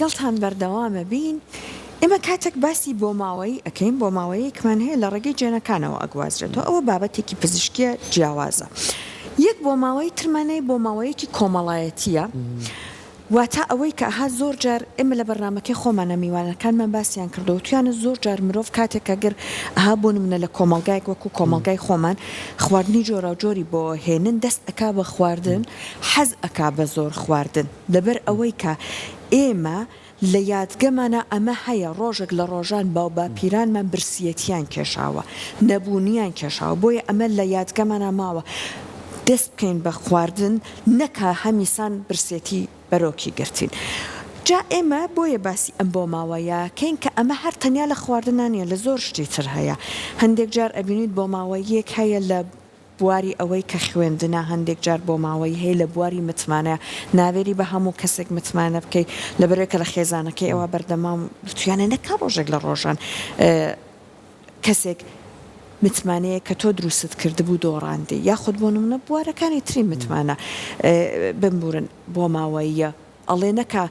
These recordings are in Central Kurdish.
لەگەڵتان بەردەوامە بین، ئێمە کاتێک باسی بۆماوەیی ئەکەین بۆماوەیەکمان هەیە لە ڕێگەی جێنەکانەوە ئەگوازرێتەوە ئەوە بابەتێکی پزیشکیە جیاوازە یەک بۆماوەیی ترمان هەیە بۆماوەیەکی کۆمەڵایەتیە واتە ئەوەی کە ئەها زۆر جار ئێمە لە بەرنامەکەی خۆمانە میوانەکانمان باسیان کردەوە تویانە زۆر جار مرۆڤ کاتێک کە گەر ئەها بۆ نمونە لە کۆمەڵگایەک وەکو کۆمەڵگای خۆمان خواردنی جۆراوجۆری بۆ هێنن دەست ئەکا بە خواردن حەز ئەکا بە زۆر خواردن لەبەر ئەوەی کە ئێمە لە یادگەمانا ئەمە هەیە ڕۆژێک لە ڕۆژان باوباپیرانمان برسیەتیان کێشاوە، نەبوونیان کێشاوە، بۆیە ئەمە لە یادگەمانا ماوە دەست بکەین بە خواردن نەکا هەمیسان برسێتی بەرۆکی گرتین. جا ئێمە بۆیە باسی ئەم بۆماوەیە کەین کە ئەمە هەر تەنیا لە خواردنا نیە لە زۆر شتی تر هەیە. هەندێک جار ئەبینیت بۆماوەییەک هەیە لە بواری ئەوەی کە خوێندنە هەندێک جار بۆماوەیی هەیە لە بواری متمانە ناوێری بە هەموو کەسێک متمانە بکەی لەبەرئەوەی کە لە خێزانەکەی ئەوە بەردەمام وتویانە نەکا ڕۆژێک لە ڕۆژان کەسێک متمانەیەک کە تۆ دروستت کردبوو دۆڕاندی یاخود بۆ نمونە بوارەکانی تری متمانە بمبورن بۆماوەییە ئەڵێ نەکا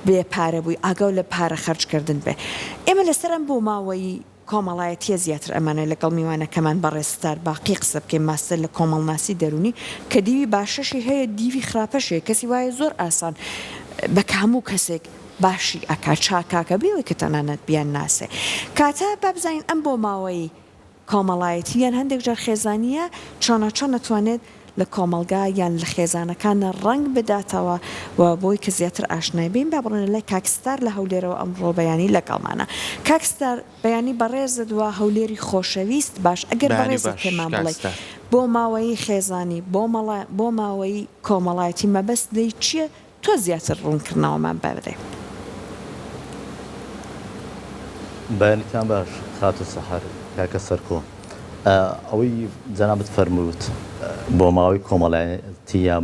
بێ پارە بووی ئاگاو لە پارە خەرج کردن بێ ئێمە لەسەر ئەم بۆماوەیی کۆمەڵایەتیە زیاتر ئەمانەوێ لەگەڵ میوانەکەمان بەڕێز ستار باقی قسە بکەین ماستەر لە کۆمەڵناسی دەروونی کە دیوی باشەشی هەیە دیوی خراپەشی هەیە کەسی وایە زۆر ئاسان بە هەموو کەسێک باشی ئەکا چاکاکە بێ ئەوەی کە تەنانەت بیان ناسێ کاتە با بزانین ئەم بۆماوەیی کۆمەڵایەتی یان هەندێک جار خێزانییە چۆنا چۆن ئەتوانێت لە کۆمەڵگا یان لە خێزانەکانە ڕەنگ بداتەوە و بۆی کە زیاتر ئاشنای بین با بڕۆینە لای کاک ستار لە هەولێرەوە ئەمڕۆ بەیانی لەگەڵمانە کاک ستار بەیانی بەڕێزت و هەولێری خۆشەویست باش ئەگەر بەیانی بەڕێزت باش پێمان کاک بڵێی ستار. بۆ ماوەیی خێزانی بۆ مەڵا بۆ ماوەیی کۆمەڵایەتی مەبەست لێی چیە تۆ زیاتر ڕوونکردنەوەمان بدەی. بەیانیتان باش خاتوو سەحەر، کاکە سەرکۆ ئەوەی جەنابت فەرمووت بۆ ماوەی کۆمەڵایەتی یا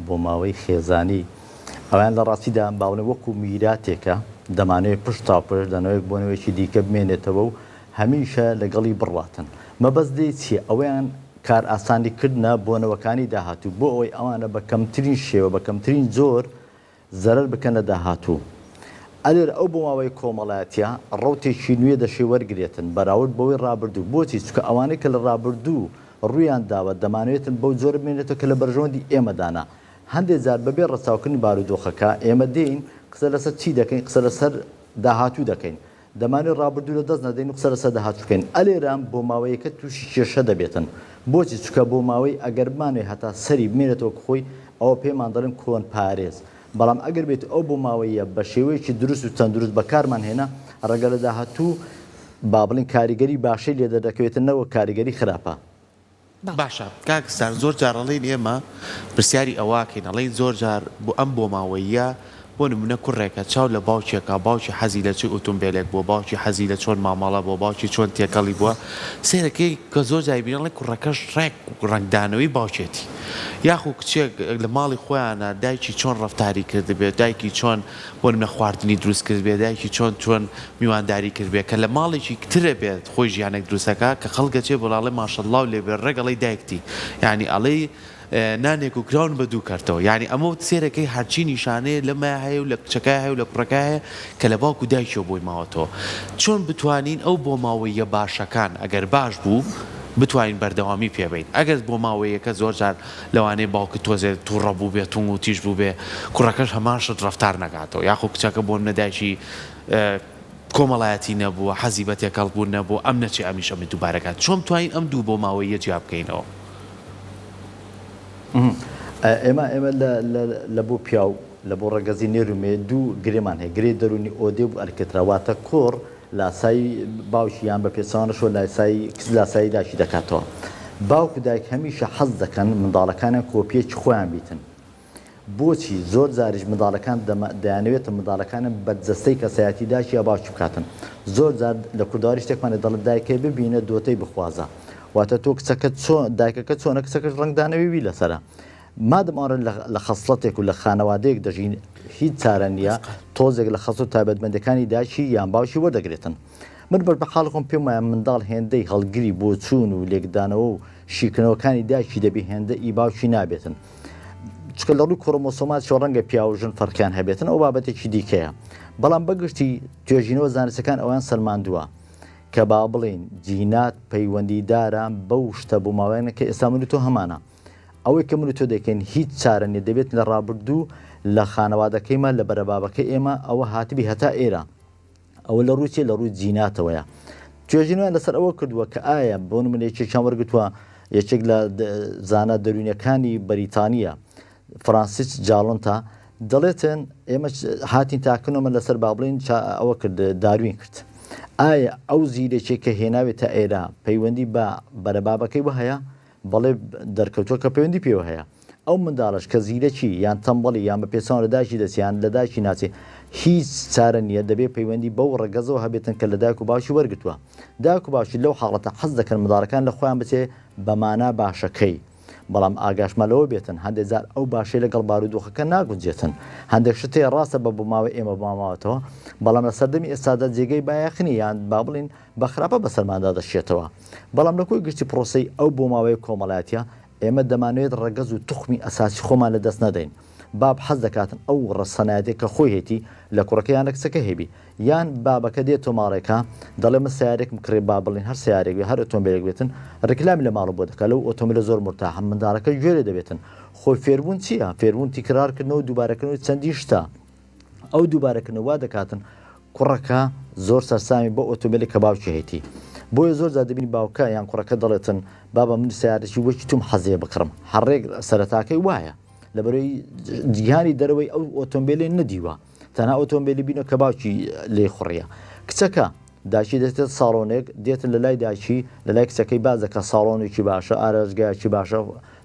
بۆ ماوەی خێزانی ئەویان لە ڕاستیدا باونە وەکو میراتێکە دەمانەوێت پشت تا پشت لە نەوەیەک بۆ نەوەیەکی دیکە بمێنێتەوە و هەمیشە لەگەڵی بڕواتن مەبەست لێی چییە ئەوەیان کارئاسانی کردنە بۆ نەوەکانی داهاتوو بۆ ئەوەی ئەوانە بە کەمترین شێوە بە کەمترین جۆر زەرەر بکەن لە داهاتوو. ئەگەر ئەو بۆماوەی کۆمەڵایەتیە ڕەوتێکی نوێ دەشێ وەرگرێتن بەراورد بەوەی ڕابردوو بۆچی چونکە ئەوانەی کە لە ڕابردوو ڕوویان داوە دەمانەوێتن بەو جۆرە بمێنێتەوە کە لە بەرژەوەندی ئێمەدانە هەندێ جار بەبێ ڕەچاوکردنی بارودۆخەکە ئێمە دێین قسە لەسەر چی دەکەین قسە لەسەر داهاتوو دەکەین دەمانەوێت ڕابردوو لە دەست نەدەین و قسە لەسەر داهاتوو بکەین. ئەلێرە بۆماوەیەکە تووشی کێشە دەبێتن. بۆچی؟ چونکە بۆماوەی ئەگەر بمانەوێت هەتا سەری بمێنێتەوە وەک خۆی، ئەوە پێمان دەڵێن کۆنپارێز. بەڵام ئەگەر بێت ئەو بۆماوەییە بە شێوەیەکی دروست و تەندروست بەکارمان هێنا، ڕەنگە لە داهاتوو با بڵێین کاریگەری باشەی لێ دەردەکەوێتن نەوەک کاریگەری خراپە. باشە کاک ستار زۆر جار ئەڵێین ئێمە پرسیاری ئەوەکەین ئەڵێین زۆر جار بۆ ئەم بۆماوەییە بۆ نمونە کوڕێکە چاو لە باوکێکە باوکی حەزی لە چ ئوتومبێلێک بووە باوکی حەزی لە چۆن مامەڵە بووە باوکی چۆن تێکەڵی بووە سەیرەکەی کە زۆر جار بینی ئەڵێ کوڕەکەش ڕێک ڕەنگدانەوەی باوکێتی یاخو کچێک لە ماڵی خۆیانە دایکی چۆن ڕەفتاری کردبێ دایکی چۆن بۆ نمونە خواردنی دروست کردبێ دایکی چۆن چۆن میوانداری کردبێ کە لە ماڵێکی ترە بێت خۆی ژیانێک دروست ئەکا کە خەڵک ئەچێ بۆ ئەڵێ ماشەڵڵاو لێ بێ ڕێک ئەڵێی دایکتی یانی ئەڵێی نانێک و کراون بە دوو کەرتەوە یانی ئەمە سێرەکەی هەرچی نیشانەیە لەمە هەیە و لە کچەکە هەیە و لە کوڕەکە هەیە کە لە باوک و دایکیەوە بۆی ماوەتەوە چۆن بتوانین ئەو بۆماوەییە باشەکان ئەگەر باش بوو بتوانین بەردەوامی پێ بەین ئەگەر بۆماوەیەکە زۆر جار لەوانەیە باوکت تۆزێ توڕە بووبێ توند و تیژ بووبێ کوڕەکەش هەمان شت ڕەفتار نەکاتەوە یاخۆ کچەکە بۆ نمونە دایکی کۆمەڵایەتی نەبووە حەزی بە تێکەڵ بوون نەبووە ئەم نەچێ ئەمیش ئەمە دووبارە کات چۆن بتوانین ئەم دوو بۆماوەییە جیا بکەینەوە؟ ئێمە ئێمە لە لە لە بۆ پیاو لە بۆ ڕەگەزی نێر و مێ دوو گرێمان هەیە گرێی دەروونی ئۆدێب و ئەلکترا واتە کوڕ لاسایی باوکی یان بە پێچەوانەشەوە لاسایی کچ لاسایی دایکی دەکاتەوە. باوک و دایک هەمیشە حەز دەکەن منداڵەکانیان کۆپییەکی خۆیان بیتن. بۆچی زۆر جاریش منداڵەکان دەیانەوێتن منداڵەکانیان بەرجەستەی کەسایەتی دایکی یا باوکی بکاتن. زۆر جار لە کوردەواری شتێکمان هەیە دەڵێت دایکەی ببینە دۆتەی بخوازە. واتە تۆ کچەکەت چۆن دایکەکە چۆنە کچەکەش ڕەنگدانەوەی وی لەسەرە. مادەم ئەوانە لە خەسڵەتێک و لە خانەوادەیەک دەژین هیچ چارە نییە تۆزێک لە خەسڵ و تایبەتمەندیەکانی دایکی یان باوکی وەردەگرێتن. من بەش بە حاڵی خۆم پێم وایە منداڵ هێندەی هەڵگری بۆچوون و لێکدانەوە و شیکردنەوەکانی دایکی دەبی هێندە ئی باوکی نابێتن. چونکە لە ڕووی کۆرۆمۆسۆماتیشەوە ڕەنگە پیاو و ژن فەرقیان هەبێتن ئەو بابەتێکی دیکەیە. بەڵام بەگشتی توێژینەوە زانستەکان ئەوەیان سەلماندووە کە با بڵێین جینات پەیوەندیدارە بەو شتە بۆماوەیانە کە ئێستا من و تۆ هەمانە. ئەوەی کە من و تۆ دەیکەین هیچ چارە نیە دەبێت لە ڕابردوو لە خانەوادەکەیمە لە بەرەبابەکەی ئێمە ئەوە هاتبی هەتا ئێرە. ئەوە لە ڕووی چیە؟ لە ڕووی جیناتەوەیە. توێژینەوەیان لەسەر ئەوە کردووە کە ئایا بۆ نمونە یەکێکیان وەرگتووە یەکێک لە زانا دەروونیەکانی بەریتانیە فرانسیس جاڵنتا دەڵێتن ئێمە هاتین تاکنەمە لەسەر با بڵین ئەوە کرد داروین کرد ئایا ئەو زیرەکێک کە هێناوێت تا ئێرە پەیوەندی بە بەرەبابەکەی وە هەیە بەڵێ دەرکەوتووە کە پەیوەندی پێوە هەیە. ئەو منداڵەش کە زیرەکی یان تەمبەڵی یان بە پێچەوان لە دایکی دەچێ یان لە دایکی ناچێ هیچ چارە نییە دەبێ پەیوەندی بەو ڕەگەزەوە هەبێتن کە لە دایک و باوکی وەرگرتووە. دایک و باوکی لەو حاڵەتە حەز دەکەن منداڵەکان لە خۆیان بچێ بە مانا باشەکەی. بەڵام ئاگاشمان لەوە بێتن هەندێ جار ئەو باشەی لەگەڵ بارودۆخەکە ناگونجێتن. هەندێک شت هەیە ڕاستە بە بۆماوەی ئێمە ماوەتەوە بەڵام لە سەردەمی ئێستادا جێگەی بایەخ نییە یان با بڵێین بە خراپە بەسەرماندا دەشێتەوە. بەڵام لە کۆی گشتی پرۆسەی ئەو بۆماوەیە کۆمەڵایەتیە، ئێمە دەمانەوێت ڕەگەز و توخمی ئەساسی خۆمان لە دەست نەدەین. باب حەز دەکاتن ئەو ڕەسەنایەتیە کە خۆی هەیتی لە کوڕەکە یان لە کچەکە هەیبی. یان بابەکە دێتۆ ماڵێکا دەڵێ من سەیارێکم کڕی با بڵێین هەر سەیارێک بێ هەر ئۆتۆمبیلێک بێتن ڕیکلامی لە ماڵەوە بۆ دەکا لەو ئۆتۆمبیلە زۆر مورتاحم منداڵەکە گوێ لێ دەبێتن. خۆی فێربوون چیە؟ فێربوون تیکرارکردنەوە و دووبارەکردنەوەی چەندین شتە. ئەو دووبارەکردنەوە وا دەکاتن کوڕەکە زۆر سەرسامی بەو ئۆتۆمبیلە کە باوکی هەیتی بۆیە زۆر جار دەبینی باوکە یان کوڕەکە دەڵێتن بابە من سیارەی وەکی توم حەزێ بکڕم هەڕێک سەرەتاکەی وایە لەبەرەی جیهانی دەرەوەی ئەو ئۆتۆمبیلێ نەدیوە تەنها ئۆتۆمبیلی بینە کە باوکی لێ خوڕیە کچەکە داکی دەچێت ساڵۆنێک دێتن لە لای داکی لە لای کچەکەی باز دەکە ساڵۆنێکی باشە ئارازگایکی باشە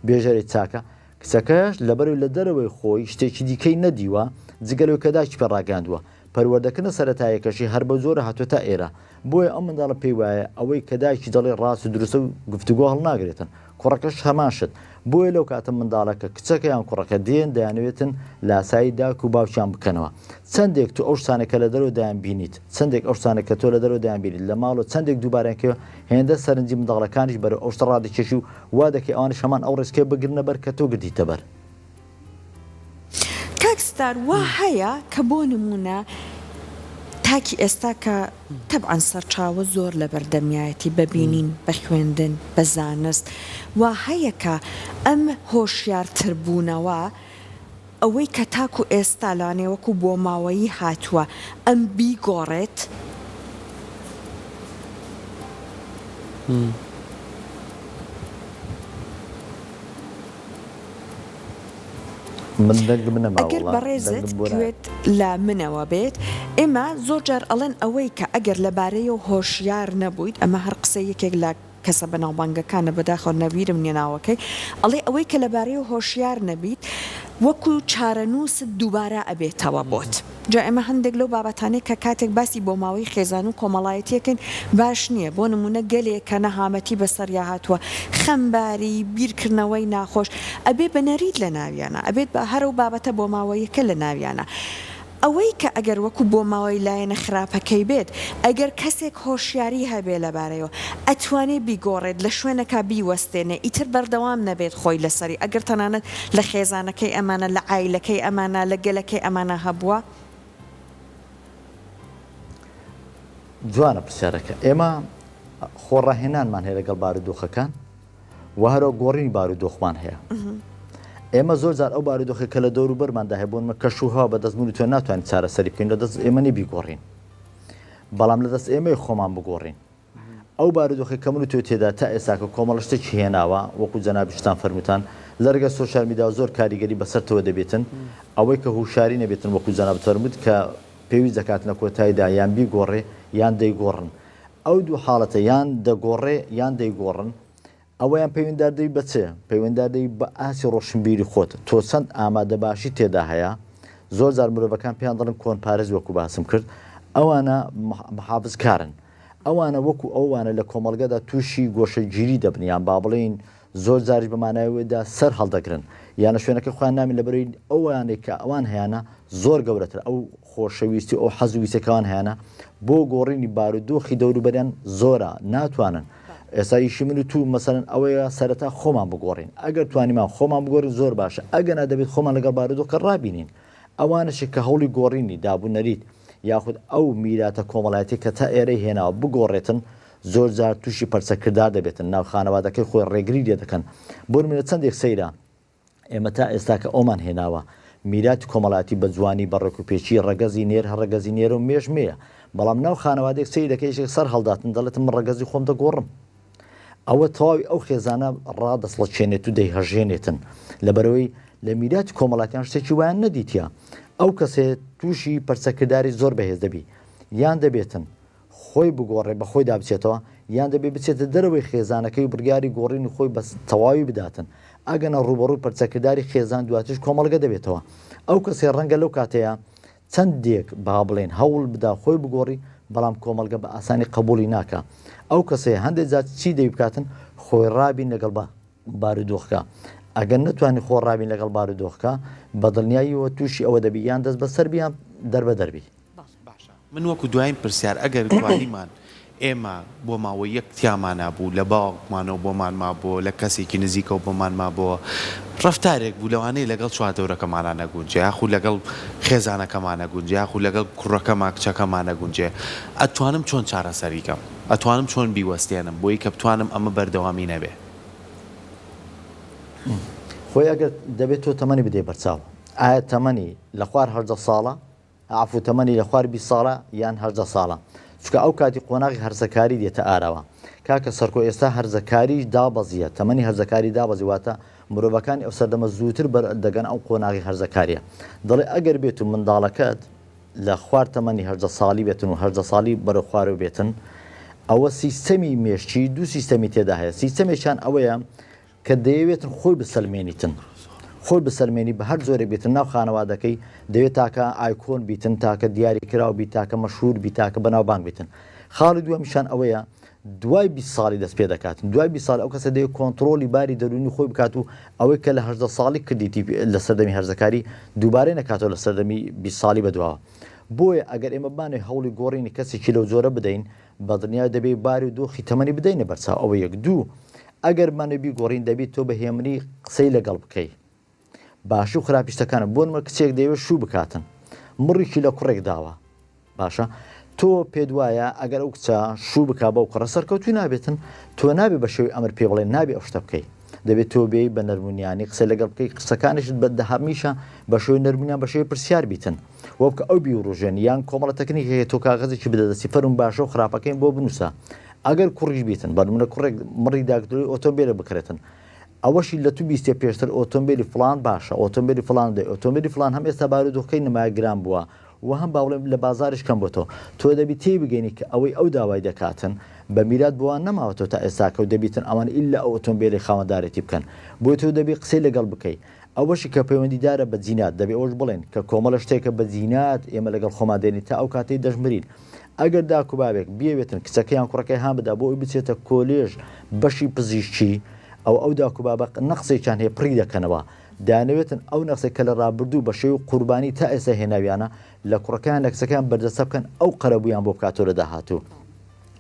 بێژەری چاکە کچەکەش لەبەرئەوەی لە دەرەوەی خۆی شتێکی دیکەی نەدیوە جگە لەوەی کە دایکی پێ ڕاگەیاندووە، پەروەردەکردنە سەرەتاییەکەشی هەر بەو جۆرە هاتووە تا ئێرە. بۆیە ئەو منداڵە پێی وایە ئەوەی کە دایکی دەڵێ ڕاست و دروستە و گفتوگۆ هەڵناگرێتن. کوڕەکەش هەمان شت. بۆیە لەو کاتە منداڵەکە، کچەکە یان کوڕەکە، دێن دەیانەوێتن لاسایی داک و باوکیان بکەنەوە. چەندێک تۆ ئەو شتانەی کە لە دەرەوە دەیانبینیت، چەندێک ئەو شتانەی کە تۆ لە دەرەوە دەیانبینیت لە ماڵەوە چەندێک دووبارەیان کەیەوە، هێندە سەرنجی منداڵەکانیش بەرەو ئەو شتە ڕادەکێشی و وا دەکەی ئەوانیش هەمان ئەو ڕێچکەیە بگرنە بەر کە تۆ گرتیتە بەر. کاک ستار وا هەیە کە بۆ نموونە تاکی ئێستا کە تەبعەن سەرچاوە زۆر لەبەردەمیایەتی بە بینین بە خوێندن بە زانست وا هەیە کە ئەم هۆشیارتر بوونەوە ئەوەی کە تاکو ئێستا لەوانەیە وەکو بۆماوەیی هاتووە ئەم بیگۆڕێت؟ من دەنگم نەما ئەگەر وەڵا بەڕێزت دەنگم بۆ نایەت. گوێت لە منەوە بێت، ئێمە زۆر جار ئەڵێن ئەوەی کە ئەگەر لەبارەیەوە هۆشیار نەبوویت، ئەمە هەر قسەی یەکێک لە کەسە بەناوبانگەکانە بەداخەوە نەبیرم نیە ناوەکەی ئەڵێ ئەوەی کە لەبارەیەوە هۆشیار نەبیت وەکو چارەنووست دووبارە ئەبێتەوە بۆت جا ئێمە هەندێک لەو بابەتانەی کە کاتێک باسی بۆماوەی خێزان و کۆمەڵایەتی ئەکەین باش نیە بۆ نمونە گەلێک کە نەهامەتی بەسەریا هاتووە خەمباری بیرکردنەوەی ناخۆش ئەبێ بە نەریت لەناویانا ئەبێت بە هەر ئەو بابەتە بۆماوەییەکە لەناویانا ئەوەی کە ئەگەر وەکو بۆماوەی لایەنە خراپەکەی بێت، ئەگەر کەسێک هۆشیاری هەبێ لەبارەیەوە، ئەتوانێ بیگۆڕێت، لە شوێنەکا بیوەستێنێ، ئیتر بەردەوام نەبێت خۆی لەسەری، ئەگەر تەنانەت لە خێزانەکەی ئەمانە، لە عایلەکەی ئەمانە، لە گەلەکەی ئەمانە هەبووە. جوانە پرسیارەکە. ئێمە خۆڕاهێنانمان هەیە لەگەڵ بارودۆخەکان. و هەروە گۆڕینی بارودۆخمان هەیە. ئێمە زۆر جار ئەو بارودۆخی کە لە دەوروبەرماندا هەیە بۆ نمونە کەش و هەوا بەدەست من و تۆ ناتوانین چارەسەری بکەین لە دەست ئێمە نیە بیگۆڕین بەڵام لە دەست ئێمەی خۆمان بگۆڕین ئەو بارودۆخی کە من و تۆ تێدا تا ئێستا کە کۆمەڵە شتێکی هێناوە وەکو جەنابیشتان فەرمووتان لە ڕێگە سۆشیال میدیا زۆر کاریگەری بەسەرتەوە دەبێتن ئەوەی کە هوشاری نەبێتن وەکو جەنابت فەرمووت کە پێویست دەکات لە کۆتاییدا یان بیگۆڕێ یان دەیگۆڕن ئەو دوو حاڵەتە یان دەگۆڕێ یان دەیگۆڕن، ئەوەیان پەیوەندیدار دەبی بە چ؟ پەیوەندیدار دەبی بە ئاستی ڕۆشنبیری خۆت، تۆ چەند ئامادەباشی تێدا هەیە، زۆر جار مرۆڤەکان پێیان دەڵێن کۆنپارێز وەکو باسم کرد، ئەوانە محافزکارن، ئەوانە وەکو ئەوانە لە کۆمەڵگەدا تووشی گۆشەگیری دەبن یان با بڵێین زۆر جاریش بە مانای وێدا سەر هەڵدەگرن یان لە شوێنەکەی خۆیان نامێن لەبەرەی ئەوانەی کە ئەوان هەیانە زۆر گەورەترە ئەو خۆشەویستی و ئەو حەز و ویستەی کە ئەوان هەیانە بۆ گۆڕینی بارودۆخی دەوروبەریان زۆرە ناتوانن ئێستا ئیشی من و تو مەسەلەن ئەوەیە سەرەتا خۆمان بگۆڕین ئەگەر توانیمان خۆمان بگۆڕین زۆر باشە ئەگەنا دەبێت خۆمان لەگەڵ بارودۆخەکە ڕابینین ئەوانەشی کە هەوڵی گۆڕینی دابونەریت. یاخود ئەو میراتە کۆمەڵایەتیە کە تا ئێرەی هێناوە بگۆڕێتن زۆر جار تووشی پەرچەکردار دەبێتن ناو خانەوادەکەی خۆی ڕێگری لێ دەکەن بۆ نمونە چەندێک سەیرە ئێمە تا ئێستا کە ئەومان هێناوە میراتی کۆمەڵایەتی بە جوانی بە ڕێکوپێکی ڕەگەزی نێر هەر ڕەگەزی نێرە و مێش مێیە بەڵام ناو خانەوادێک سەیر دەکەی یەکێک سەر هەڵداتن دەڵێتن من ڕەگەزی خۆم دەگۆڕم ئەوە تەواوی ئەو خێزانە ڕادەسڵەچێنێت و دەیهەژێنێتن لەبەرەوەی لە میراتی کۆمەڵاتیان شتێکی وایان نەدیتە ئەو کەسێ تووشی پەرچەکرداری زۆر بەهێز دەبی یان دەبێتن خۆی بگۆڕێ بە خۆیدا بچێتەوە یان دەبێ بچێتە دەرەوەی خێزانەکەی و بڕیاری گۆڕینی خۆی بە تەواوی بداتن ئەگەنا ڕووبەڕووی پەرچەکرداری خێزان دواتریش کۆمەڵگە دەبێتەوە ئەو کەسەی ڕەنگە لەو کاتەیا چەندێک با بڵێین هەوڵ بدا خۆی بگۆڕی بەڵام کۆمەڵگە بە ئاسانی قبوڵی ناکا ئەو کەسەیە هەندێک جار چی دەبی بکاتن خۆی ڕابین لەگەڵ بە بارودۆخەکە ئەگەر نەتوانی خۆ ڕابین لەگەڵ بارودۆخەکە بە دڵنیاییەوە تووشی ئەوە دەبی یان دەست بەسەر بی یان دەربەدەر بی. باشە من وەکو دواین پرسیار ئەگەر توانیمان ئێمە بۆ ماوەی یەک تیامانا بوو لە باوکمانەوە بۆمان مابۆوە لە کەسێکی نزیکەوە بۆمان مابۆوە ڕەفتارێک بوو لەوانەیە لەگەڵ چواردەورەکەمانا نەگونجێ یاخود لەگەڵ خێزانەکەما نەگونجێ یاخود لەگەڵ کوڕەکەما کچەکەما نەگونجێ ئەتوانم چۆن چارەسەری کەم ئەتوانم چۆن بیوەستێنم بۆی کە بتوانم ئەمە بەردەوامی نەبێ؟ خۆی ئەگەر دەبێت تۆ تەمەنی بدەی بەرچاو ئایا تەمەنی لە خوار 18 ساڵە عەفو تەمەنی لە خوار 20 ساڵە یان 18 ساڵە چونکە ئەو کاتی قۆناغی هەرزەکاری دێتە ئاراوە کاکە سەرکۆ ئێستا هەرزەکاریش دابەزیە تەمەنی هەرزەکاری دابەزی واتە مرۆڤەکانی ئەو سەردەمە زووتر بەر دەگەن ئەو قۆناغی هەرزەکاریە دەڵێ ئەگەر بێت و منداڵەکەت لە خوار تەمەنی 18 ساڵی بێتن و 18 ساڵی بەرەو خوارەوە بێتن ئەوە سیستەمی مێشکی دوو سیستەمی تێدا هەیە سیستەمێکیان ئەوەیە کە دەیەوێتن خۆی بسەلمێنیتن خۆی بسەلمێنی بە هەر جۆرێک بێتن ناو خانەوادەکەی دەوێت تاکە ئایکۆن بیتن تاکە دیاری کراو بی تاکە مەشهور بی تاکە بەناوبانگ بیتن خاڵی دووەمیشان ئەوەیە دوای 20 ساڵی دەست پێ دەکات دوای 20 ساڵ ئەو کەسە دەیەوێت کۆنتڕۆڵی باری دەروونی خۆی بکات و ئەوەی کە لە 18 ساڵی کردیتی لە سەردەمی هەرزەکاری دووبارەی نەکاتەوە لە سەردەمی 20 ساڵی بەدواوە بۆیە ئەگەر ئێمە بمانەوێت هەوڵی گۆڕینی کەسێکی لەو جۆرە بدەین بەدڵنیای دەبێ باری و دۆخی تەمەنی بدەینە بەرچاو ئەوە یەک دوو ئەگەر بمانەوێ بیگۆڕین دەبی تۆ بە هێمنی قسەی لەگەڵ بکەی باشی و خراپی شتەکانە بۆ نمە کچێک دەیەوێت شوو بکاتن مڕێکی لە کوڕێک داوە باشە تۆ پێت وایە ئەگەر ئەو کچە شوو بکا بەو کوڕە سەرکەوتوو نابێتن تۆ نابێ بە شێوەی ئەمر پێ بڵێ نابێ ئەو شتە بکەی دەبێت تۆ بێی بە نەرمونیانی قسە لەگەڵ بکەی قسەکانیشت بە هەمیشە بە شێوەی نەرمونیان بە شێوەی پرسیار بیتن وە بکە ئەو بیوروژێنی یان کۆمەڵە تەکنیک هەیە تۆ کاغەزێکی بدە دەستی فەرموو باشە و خراپەکەیم بۆ بنووسە ئەگەر کوڕیش بیتن بە نمونە کوڕێک مڕی داکتۆری ئۆتۆمبیلە بکرێتن ئەوەشی لە تو بیستێ پێشتر ئۆتۆمبیلی فڵان باشە ئۆتۆمبیلی فڵان دەی ئۆتۆمبیلی فڵان هەم ئێستا بارودۆخەکەی نمایە گران بووە و هەم با بڵێم لە بازاریش کەم بۆتەوە تۆ دەبی تێی بگەینی کە ئەوەی ئەو داوای دەکاتن بە میرات بۆوان نەماوەتەوە تا ئێستاکە و دەبیتن ئەوان ئیلا ئەو ئۆتۆمبیلەی خاوەندارێتی بکەن بۆیە تۆ دەبی قسەی لەگەڵ بکەی ئەوەشی کە پەیوەندیدارە بە جینات، دەبێ ئەوەش بڵێین کە کۆمەڵە شتێکە بە جینات ئێمە لەگەڵ خۆمان دێنین تا ئەو کاتەی دەشمرین. ئەگەر داک و بابێک بیەوێتن کچەکە یان کوڕەکەی هان بدا بۆ ئەوی بچێتە کۆلێژ بەشی پزیشکی، ئەوە ئەو داک و بابە نەقسێکیان هەیە پڕی دەکەنەوە. دەیانەوێتن ئەو نەقسەی کە لە ڕابردوو بە شێوەی قوربانی تا ئێستا هێناویانە لە کوڕەکەیان لە کچەکەیان بەرجەستە بکەن ئەو قەرەبوویان بۆ بکاتەوە لە داهاتوو.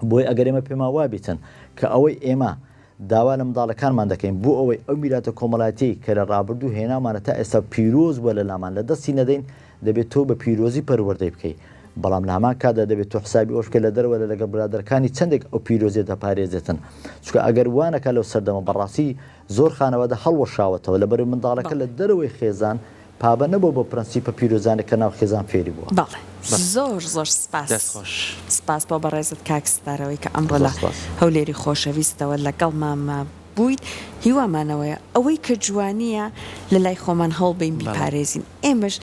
بۆیە ئەگەر ئێمە پێمان وابیتن کە ئەوەی ئێمە داوا لە منداڵەکانمان دەکەین بۆ ئەوەی ئەو میراتە کۆمەڵایەتیەی کە لە ڕابردوو هێناومانە تا ئێستا پیرۆز بووە لە لامان لە دەستی نەدەین، دەبێت تۆ بە پیرۆزی پەروەردەی بکەی، بەڵام لە هەمان کاتدا دەبێت تۆ حسابی ئەوەش بکەی لە دەرەوە لە لەگەڵ برادەرەکانی چەندێک ئەو پیرۆزیە دەپارێزێتن، چونکە ئەگەر وا نەکا لەو سەردەمە بەڕاستی زۆر خانەوادە هەڵوەشاوەتەوە لەبەرئەوەی منداڵەکە لە دەرەوەی خێزان پابەند نەبووە بەو پرەنسیپە پیرۆزانەی کە ناو خێزان فێری بووە. بەڵێ زۆر زۆر سپاس. دەست خۆش. سپاس بۆ بەڕێزت کاک ستار ئەوەی کە ئەمڕۆ لە هەولێری خۆشەویستەوە لەگەڵمان بوویت هیوامانەوەیە ئەوەی کە جوانیە لە لای خۆمان هەوڵبەین بیپارێزین ئێمەش.